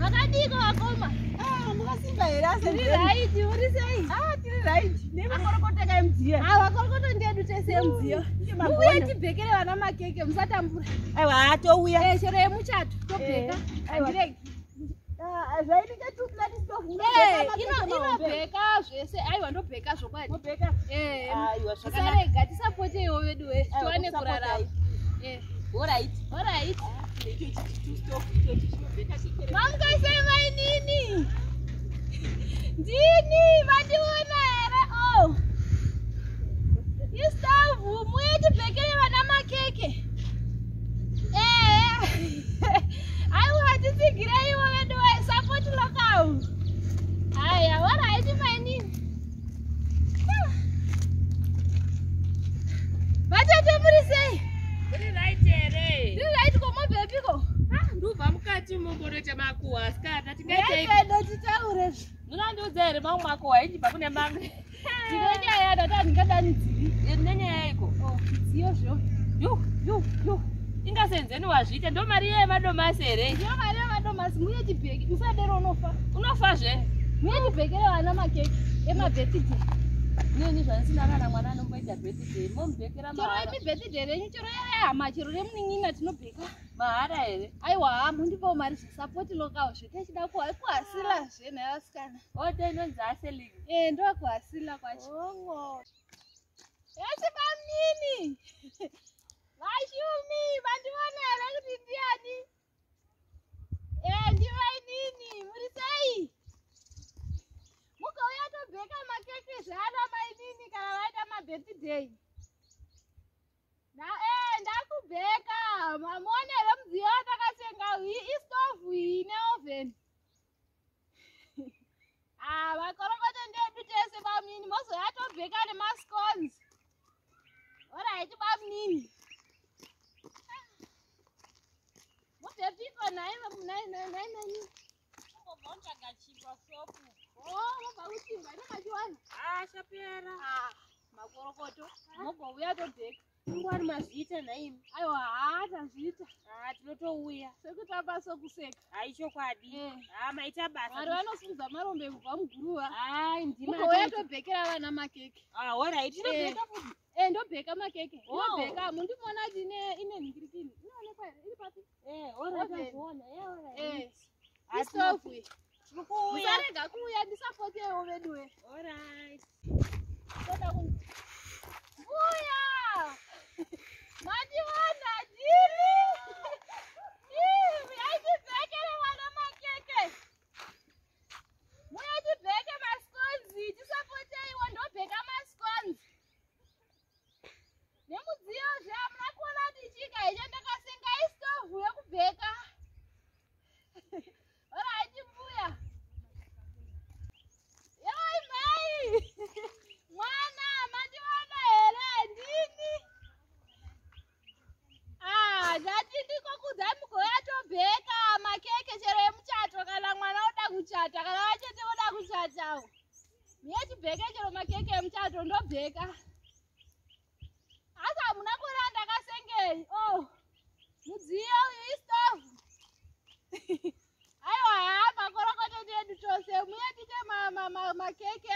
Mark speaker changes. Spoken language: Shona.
Speaker 1: Makadiko vakoma?
Speaker 2: Ah, mukasimba here asi?
Speaker 1: Tiri right, uri sei?
Speaker 2: Ah, tiri right. Nemakorokota kaemudziyo.
Speaker 1: Ah, makorokoto ndedu tese emudziyo. Muuye tibhekere vana makeke, musatambura.
Speaker 2: Aiwa, touya.
Speaker 1: Eh, chero yemuchato tobheka.
Speaker 2: Aiwa.
Speaker 1: Handiregi.
Speaker 2: Ah, zvainenge two plate stove.
Speaker 1: Eh, inobheka zvese. Aiwa, ndobheka zvokwadi.
Speaker 2: Mobheka.
Speaker 1: Eh.
Speaker 2: Aiwa, zvakanaka.
Speaker 1: Tisarega, tisapoteiwo vedu we.
Speaker 2: Aiwa,
Speaker 1: Tiwane
Speaker 2: kusapota
Speaker 1: kurarama. Eh.
Speaker 2: Alright.
Speaker 1: Alright.
Speaker 2: Icho ichi two stove icho ichi chinobheka kekere.
Speaker 1: Mamukaisei mainini? Ndini, vandiona here? Oh. Istavhu, muye tibhekere vana makeke. Eh. Aiwa, titsigireiwo vedu we, support local. Aya, alright mainini. Vatete muri sei?
Speaker 3: Uri right here?
Speaker 1: Ndiri right ko mobvepiko?
Speaker 3: Ah, ndubva mukati mumboroita makuhwa asikana tingaitei?
Speaker 1: Yaipendo titaure.
Speaker 3: Munondiudza here mamwe makuhwa ichibva kune mamwe?
Speaker 1: Ndine nyaya ndati handingadanidziri.
Speaker 3: Ndine nyaya iko?
Speaker 1: Oh, zvidziyo zvo.
Speaker 3: Yu, yu, yu. Ingasenzeni wazviita ndo mari yemadomasi here?
Speaker 1: Ndiyo mari yemadomasi, muye tibheke. Musadero unofa.
Speaker 3: Unofa zve?
Speaker 1: Muye tibhekere vana makeke emabirthday.
Speaker 3: Nini zvandisina kana mwana anomboita birthday, momubhekera
Speaker 1: Chero
Speaker 3: mahara.
Speaker 1: imi birthday renyu, chero yehama, chero remunin'ina tinobheka.
Speaker 3: Mahara here?
Speaker 1: Aiwa, mundipawo mari zvesupport local zve techida kuhasila zve nhai vasikana.
Speaker 3: Ote inonzi hustling.
Speaker 1: Eh, ndokuhasila kwacho.
Speaker 3: Ongo.
Speaker 1: Esi bamnini. Vashumi, vandiona here kuti ndiani? Eh, ndivainini, muri sei? Mukauya tobheka makeke zvaana mainini kana vaita mabirthday. Na eh, ndakubheka. Mamuona here mudziyo watakasenga iyi istovhu iyi neoven. Ah, makorokoto ndedu tese bamnini, mozoya tobheka nemascones. Alright, bamnini. Mubvepiko nhai nhai nhai nhai nhai. Oh, mobva kuchingwa inomachiwana.
Speaker 3: Ah, chapera.
Speaker 1: Ah, makorokoto. Mogouya tobheka.
Speaker 3: Ingwani mazviita nhaimi.
Speaker 1: Aiwa, haa tazviita.
Speaker 3: Ah, tinotouya.
Speaker 1: Sekutamba sokuseka.
Speaker 3: Hai chokwadi.
Speaker 1: Eh.
Speaker 3: Ah, maita basa.
Speaker 1: Mwari vanosimudza marombe kubva muguruva.
Speaker 3: Hai, ndima.
Speaker 1: Mugouya tobhekera vana makeke.
Speaker 3: Ah, alright. Tinobheka futi.
Speaker 1: Eh, ndobheka makeke.
Speaker 3: Oh.
Speaker 1: Ndobheka, mundimona kuti ine nhingirikini. Inoonekwa here? Iri papi?
Speaker 3: Eh, alright,
Speaker 1: Oven.
Speaker 3: tazviona. Eh, alright.
Speaker 1: Eh.
Speaker 3: Ah,
Speaker 1: Istovhu iyi.
Speaker 3: Tiri kuuya.
Speaker 1: Musarega kuuya, ndisapotewo vedu we.
Speaker 3: Alright.
Speaker 1: Mbuya! Mandiona ndini! Ii, uyai tibhekere vana makeke. Muye tibheke maskonzi, tisapoteiwo ndobheka maskonzi. Nemudziyo zve hamuna kuona kuti chika icho ndakasenga istovhu yekubheka. Alright mbuya. Yoi mai! Mwana, mandiona here? Ndini. Ah, ndati ndikokudzai mugouya tobheka makeke chero emuchato kana mwana oda kuchata kana vachete voda kuchatawo. Miye tibheke chero makeke emuchato ndobheka. Asi hamuna kuona ndakasengei. Oh, mudziyo uyu istovhu. Aiwa, haa makorokoto ndedu tose. Muye tiite makeke.